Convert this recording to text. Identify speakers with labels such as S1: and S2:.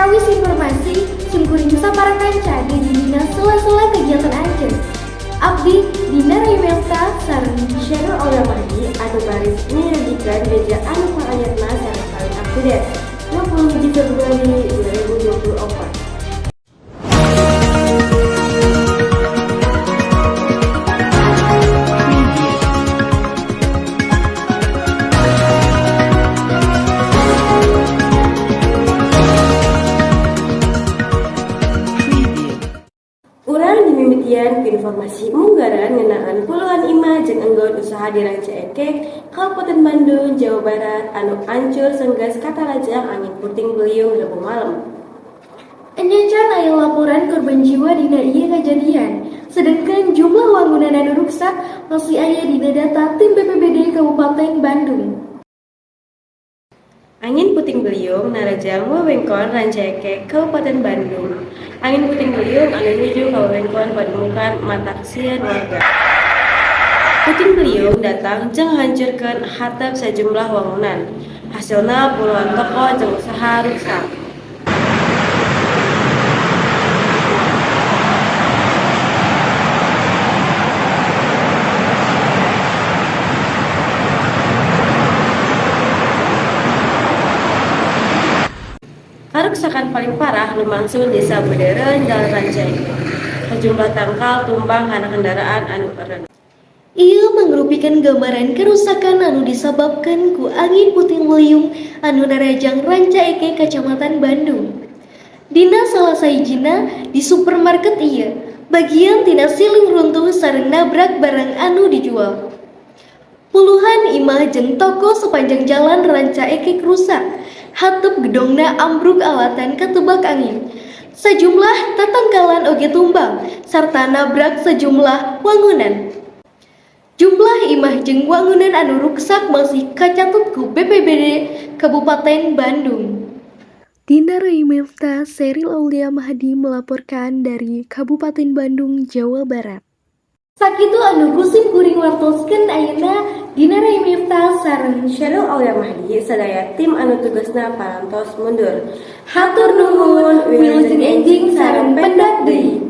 S1: Saperkawis informasi, simkuring sapara kanca di dina sela-sela kegiatan anjeun. Abdi Dina Raimelta sareng
S2: Cheryl Aulia Mahdi anu baris nyayagikeun meja anu panganyarna sareng paling up to date 21 Februari 2024.
S3: Preview. Preview.
S2: Urang dimimitian ku informasi munggaran ngeunaan puluhan imah jeung enggon usaha di Rancaekek, Kabupaten Bandung, Jawa Barat anu ancur senggeus katarajang angin puting beliung Rebo malem.
S1: Encan aya laporan korban jiwa dina ieu kajadian. Sedangkan jumlah wangunan anu ruksak masih aya dina data tim BPBD Kabupaten Bandung.
S2: Angin puting beliung narajang wewengkon Rancaekek, Kabupaten Bandung. Angin puting beliung anu nuju ka wewengkon padumukan matak sieun warga. Puting beliung datang jeung ngahancurkeun hateup sajumlah wangunan. Hasilna puluhan toko jeung usaha ruksak. Karuksakan paling parah lumangsung di sabudeureun Jalan Rancaekek. Sejumlah tangkal tumbang kana kendaraan anu eureun.
S1: Ieu mangrupikeun gambaran kerusakan anu disababkeun ku angin puting beliung anu narajang Rancaekek, Kacamatan Bandung. Dina salah sahijina di supermarket ieu, bagian tina siling runtuh sareng nabrak barang anu dijual. Puluhan imah jeung toko sepanjang jalan Rancaekek rusak. Hateup gedongna ambruk alatan katebak angin. Sajumlah tatangkalan oge tumbang sarta nabrak sejumlah wangunan. Jumlah imah jeung wangunan anu ruksak masih kacatet ku BPBD Kabupaten Bandung. Dina Raimefta, Seril Aulia Mahdi melaporkan dari Kabupaten Bandung, Jawa Barat. Sakitu anu ku sim kuring wartoskeun ayeuna. Dina Raimefta sareng
S2: Cheryl Aulia Mahdi sadaya tim anu tugasna parantos mundur. Hatur nuhun, wilujeng enjing sareng pendak deui.